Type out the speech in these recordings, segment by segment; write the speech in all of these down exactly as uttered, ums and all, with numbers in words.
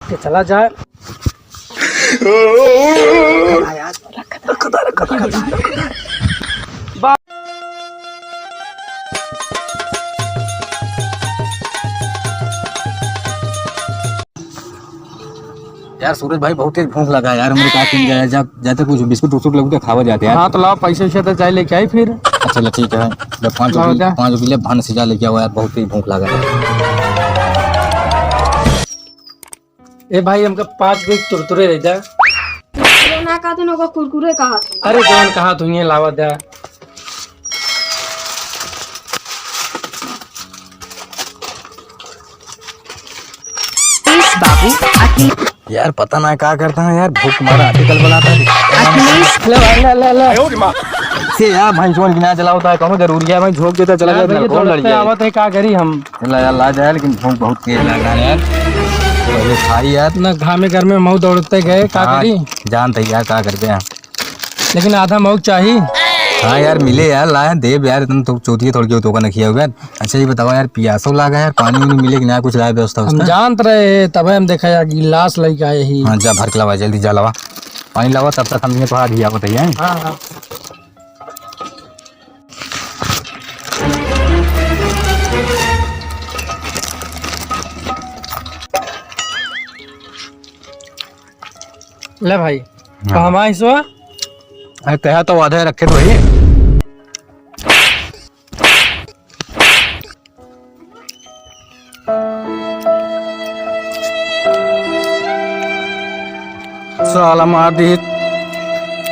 के चला जाए। यार सूरज भाई, बहुत तेज भूख लगा है यार, हमरे का किन जाए, जा, जाते कुछ बिस्कुट उस्कुट लगते खावा जाते यार। हाँ, तो लाओ, पैसे वैसे तो जाए लेके आई फिर। अच्छा, चलो ठीक है, जब पाँच लाओ रुपये, जा। पाँच रुपये ले भान से जा लेके आओ यार, बहुत तेज भूख लगा है। ए भाई, हमका पाँच गो कुरकुरे दे जा। कुरकुरे ना कहा तू, ना कुरकुरे कहा तू। अरे जौन कहा तू, ये लावा दे। अखिलेश बाबू, अखिलेश। यार पता ना का करता है यार, भूख मारा आजकल बुलाता है। अखिलेश। ले भाई, ले, ले, ले। से यार भाई, जोन गिना चलावता है, कौनो जरूरी है भाई, झोंक देता चला यार जाता है, भैया, कौन दौड़ते लड़ जाए? आवत है, का करी हम? ला यार, ला जाए, लेकिन भूख बहुत तेज लग रहा है यार। पहले खाई यार। ना घामे गर्मे मऊ दौड़ते गए, का हाँ, करी? जानते यार, का करते हैं। लेकिन आधा मऊ चाही। हाँ यार, मिले यार, लाए देब यार, तुम तो चोतिए थोड़ के तो का नखिया हुआ। अच्छा ये बताओ यार, पियासो लागा यार, पानी उनी मिले कि ना, कुछ लाए व्यवस्था हम उसका? जानत रहे, तबे हम देखा यार, गिलास लेके आए ही। हाँ, जा भर के लावा, जल्दी जा लावा, पानी लावा, तब तक हम ये थोड़ा धिया बताइए। हाँ, हाँ। ले भाई, हाँ। कहवा हिस्सा? अरे, कहा तो आधा रखे तो ही। साला मार दी।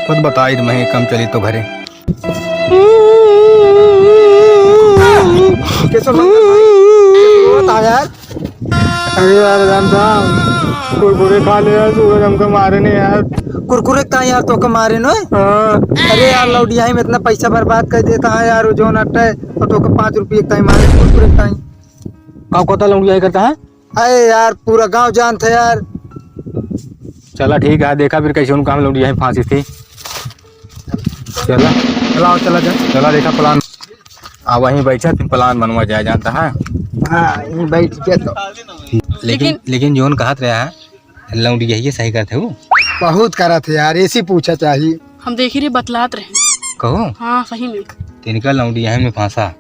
खुद बताई तो मैं कम चली तो घरे। कैसे मंगल भाई? कैसे हुआ था यार? अरे यार राम राम, कुरकुरे खा ले यार, सूरज हमका मारे ने यार। कुरकुरे का यार तोका मारे नो? हाँ। अरे यार लौंडिया में इतना पैसा बर्बाद कर देता है यार, वो जौन अट्टे और तोका पाँच रुपये का ही मारे कुरकुरे का ही। का कहता लौंडिया करता है? अरे यार पूरा गांव जानता है यार। चला ठीक है, देखा फिर कैसे उनका हम लौंडिया फांसी थी। चला। चला, चला जा। चला देखा प्लान। आ वहीं बैठा, तुम प्लान बनवा जाए, जानता है? हाँ, यहीं बैठ के तो। लेकिन, लेकिन लेकिन जौन कहत रहा है, लौंडिया ये सही करत है वो। बहुत करत है यार, ऐसी पूछा चाहिए। हम देखी रहे बतलात रहे। कहो? हाँ, सही में। तो इनका लौंडिया में फांसा।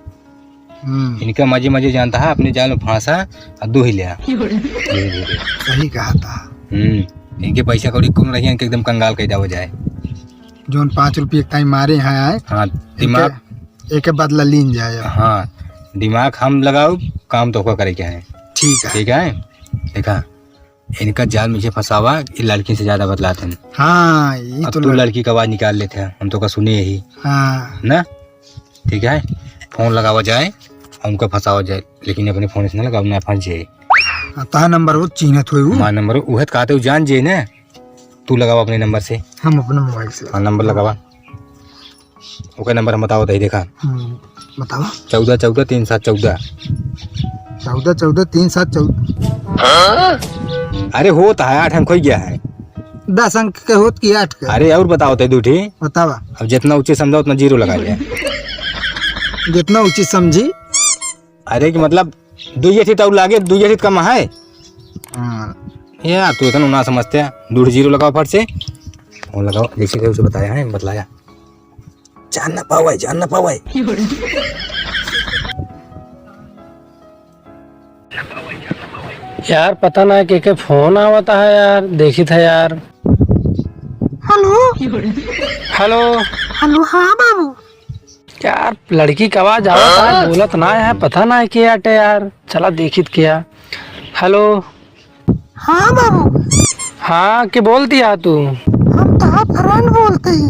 हम्म। इनका मजे मजे जानता है, अपने जाल में फांसा और दो ही लिया। धीरे धीरे। सही कहा था। हम्म। इनके पैसा कौड़ी कौन रही, इनके एकदम कंगाल कर जाओ जाए। जौन पाँच रुपये का ही मारे हैं, हाँ, दिमाग। एके, एके बदला लीन जाए। हाँ, दिमाग हम लगाओ, काम तो को करे के है। ठीक है। ठीक है, देखा, इनका जाल में से फंसावा, ये लड़की से ज्यादा बतलाते हैं। हाँ, ये अब तो तू लड़- लड़की का आवाज निकाल लेते हैं, हम तो का सुने यही। हाँ। ना, ठीक है, फोन लगावा जाए, उनका फंसावा जाए, लेकिन अपने फोन से ना लगाओ, ना फंस जाए। हाँ, ता नंबर वो चीन्हत हुए वो। हमारा नंबर वो है, कहते हो जान जे ना। तू लगावा अपने नंबर से। हम अपने मोबाइल से। हाँ, नंबर लगावा। ओके, नंबर हम बताओ, दही देखा। हम्म, बतावा। चौदह चौदह तीन सात चौदह। चौदह चौदह तीन सात चौदह। अरे, होत है, आठ अंक हो गया है। दस अंक के होत कि आठ के? अरे, और बताओ, ते दू ठी। बतावा। अब जितना उचित समझा, उतना जीरो लगा लिया। जितना उचित समझी। अरे, कि मतलब, दुइये ठी तो लागे, दुइये ठी कम है। हाँ। यार, तू इतना ना समझते हैं। दू ठी जीरो लगाओ फट से। वो लगाओ, जैसे कि उसे बताया है, बतलाया। जान ना पावे, जान ना पावे। यार, पता ना के, के फोन आवता है यार, देखी था यार। हेलो। हेलो। हेलो, हाँ बाबू। यार, लड़की का आवाज आवता है, हाँ? बोलत ना है, पता ना है के आटे यार। चला देखित क्या। हेलो। हाँ बाबू। हाँ, के बोलती है तू? हम तोहार फ्रेंड बोलते ही।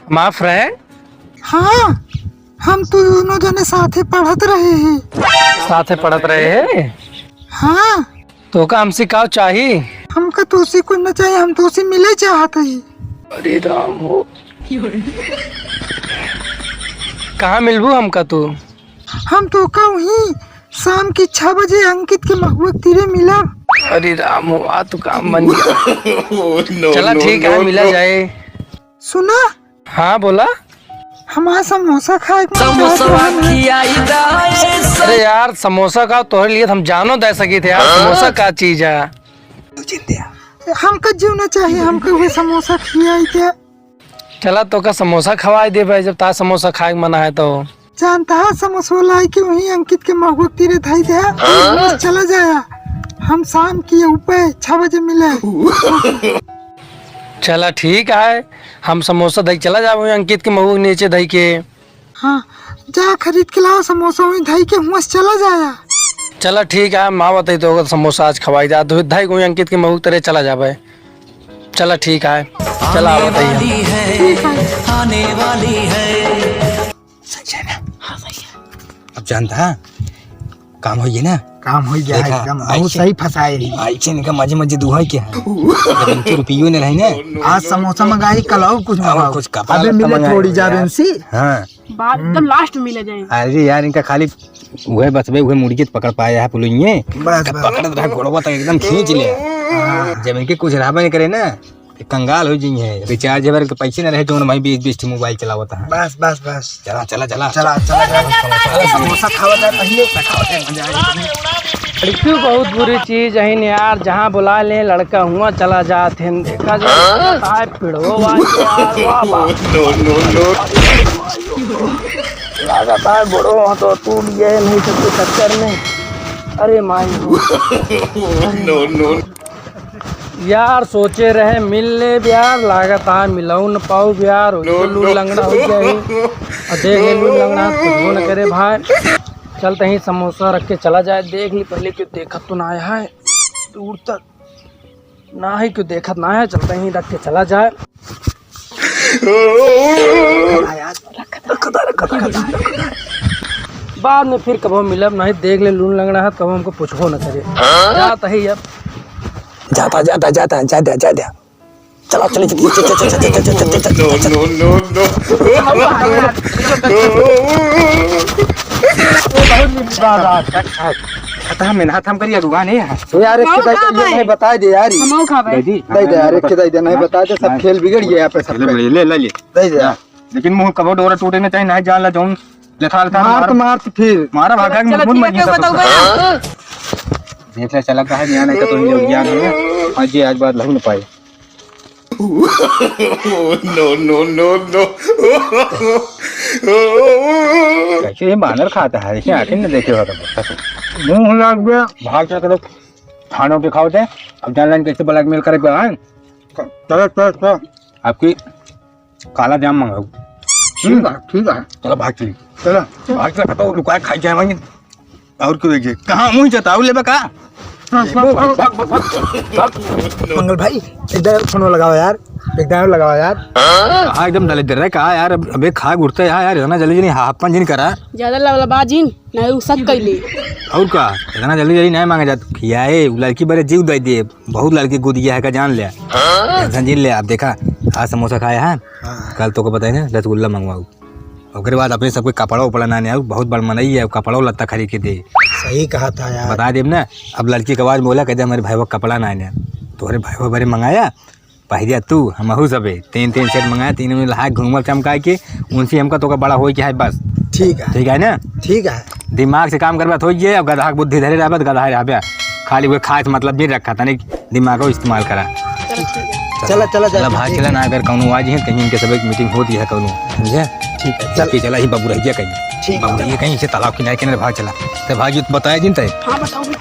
हमार फ्रेंड? हाँ, हम तू दोनों जने साथे पढ़त रहे ही। साथे पढ़त रहे ही? हाँ। तो का हमसे का चाही? हमका तोसे कुछ न चाही, हम तोसे मिले चाहत ही। अरे राम हो। कहाँ मिलबू हमका तू? हम तोका वहीं शाम के छह बजे अंकित के महुआ के तीरे मिलब। अरे राम हो, आ तो काम बन गया। चला ठीक है, मिला जाए। सुना? हाँ, बोला। हमार समोसा खाए के मन करत रहन। अरे यार, समोसा का तोहरे लिए हम जानो दे सकी थे यार, समोसा का चीज है? हमका जीव ना चाहिए, हमका उहे समोसा खियाई दे। चला, तोका समोसा खवाई दे भाई, जब तार समोसा खाए के मन है तो। जानता है, समोसा लाई के वहीं अंकित के महुआ तीरे धई दे। बस चला जाया, हम शाम की ऊपर छह बजे मिले। चला ठीक है, हम समोसा धई चला जाबो अंकित के महुआ के नीचे धई के। हाँ, जा खरीद के लाओ समोसा, वहीं धई के हुआ से चला जाया। चला ठीक है, हम आवत है तो समोसा आज खवाई जा, धई को अंकित के महुआ तरे चला जाबे। चला ठीक है, चला आवत है हम। ठीक है। सही है ना? हाँ, सही है। अब जानता है, काम होइ गया ना? काम होइ गया है देखा, एकदम, बहुत ऐसे, सही फंसाए रही। ऐसे इनका मजे मजे दुहाई के है। जब इनके रुपयो नहीं रही ना। आज समोसा मंगाई, कल और कुछ और मंगाओ। कुछ कपड़ा अबे लत्ता मिले मंगाए थोड़ी हो जा यार। बेंसी। हाँ। बात एकदम last में मिले जाए। अरे यार, इनका खाली उहे बचबे, उहे मुर्गी त पकड़ पाए है पुलिये। बस, बस। पकड़त रहा, गोड़वा तक एकदम खींच ले। हाँ। जब इनके कुछ रहबे नहीं करे ना, तो कंगाल हो जाइए। recharge है, तो पैसे ना रहे, जौन भाई बीस बीस ठे मोबाइल चलावत है। बस, बस, बस। चला, चला, चला। चला, चला, चला। समोसा खावा जाए पहले। लड़की बहुत बुरी चीज है यार, जहाँ बुला ले लड़का हुआ चला जात है। देखा जाए, हाँ? पिड़ो वाले यार, वाह, वाह। No, no, no। लागत है गोड़ो तो टूट गए नहीं सबके चक्कर में। अरे माई हो। No, no। यार सोचे रहे मिल ले यार, लागत है मिलाऊ न पाऊ यार, no, लूल no। लंगड़ा हो गया है। और देख ले लूल लंगड़ा कुछ न करे भाई। चलते ही समोसा रख के चला जाए, देख ली पहले क्यों देखत तो ना आया है दूर तक। ना ही क्यों देखत ना है, चलते ही रख के चला जाए। बाद में फिर कबो मिलब नहीं, देख ले लून लंगड़ा है, कबो हमको पूछबो न करे। जाता ही अब। जाता, जाता, जाता, जाता, जाता। चला, चली, चली, चली। No, no, no, no। बहुत नीक बात। खत्म है ना, खत्म करिए, दुकान है। यार, एक और खिदाई का दे, भाई? नहीं बता दे यार। हम और खा भाई। दे दी। दे दे यार, एक खिदाई दे, नहीं बता दे, सब खेल बिगड़ गया यहाँ पे, सब खेल खेल। बिगड़, ले, ले, ले। दे दे यार। लेकिन मुँह कबो डोरा टूटे ना चाहे, ना जान ला जौन लेथा लेथा मार मार। तो मार तो फिर। मारा भागा के चलो, मुँह ठीक है, मत क्यों बताऊँ सब। भाई? देख ले, चला कहा गया, नहीं तो तुम लोग ज्ञान है। आज ये आज बात लहू न पाए। No, no, no, no। कैसे ये बानर खाता है, इसे आखिर न देखे होगा। मुँह लग गया। भाग चल, चलो। थानों पे खाओ थे। अब जान लाइन कैसे blackmail करे पे आए। चलो, चलो, चलो। आपकी काला जाम मंगाऊ। ठीक है, ठीक है। चलो भाग चली। चलो। भाग चला, तो लुकाए खाई जाए वहीं। और क्यों देखिए? कहाँ मुँह जताऊ लेबे का? भाग, भाग, भाग, भाग। मंगल भाई, एक दाएं फोन लगाओ यार, एक दाएं लगाओ यार। हाँ, एकदम दलिद्दर है का यार? अब, अबे खा गुड़ते यार, यार, इतना जल्दी नहीं, हाथ पाँच दिन करा। ज्यादा लबलबा जिन, नहीं उ शक कैले। और का? इतना जल्दी जल्दी नहीं मांगे जात। खियाए, उ लड़की बड़े जीव दे दिए। बहुत लड़की गुदिया है का जान ले। हाँ? Tension जिन ले, आप देखा, आज समोसा खाए हैं, हाँ। कल तोको बताए ना, रसगुल्ला मंगवाऊ। ओकरे बाद अपने सबके कपड़ा उपड़ा ना आने आऊ, बहुत बड़ मनई है, कपड़ा लत्ता खरीद के दे। सही कहा था यार। बता देब ना, अब लड़की के आवाज बोला, कहते हमारे भाई वो कपड़ा ना आने, तोहरे भाई वो बरे मंगाया, पहिरिया तू, हमहू सबे, तीन तीन set मंगाया, तीनों में लहा घूमल चमकाए के, उनसे हमका तोका बड़ा होई के है बस। ठीक है। ठीक है ना? ठीक है। दिमाग से काम करबा तो ये, अब गधा के बुद्धि धरे रहबा तो गधा रहबे। खाली वो खाए से मतलब भी रखा, तनिक दिमाग को इस्तेमाल करा। चला, चला, चला, जा, भाग ठीक चला है। ना, अगर कौनो आज है, कहीं इनके सब एक meeting होती है कौनो, समझे? ठीक है, चल। कि चला ही बाबू रह गया कहीं। ठीक है। बाबू रह गया कहीं, इसे तालाब किनारे किनारे भाग चला। तो भाग, ये तो बताया जिन तय। हाँ, बताऊँ।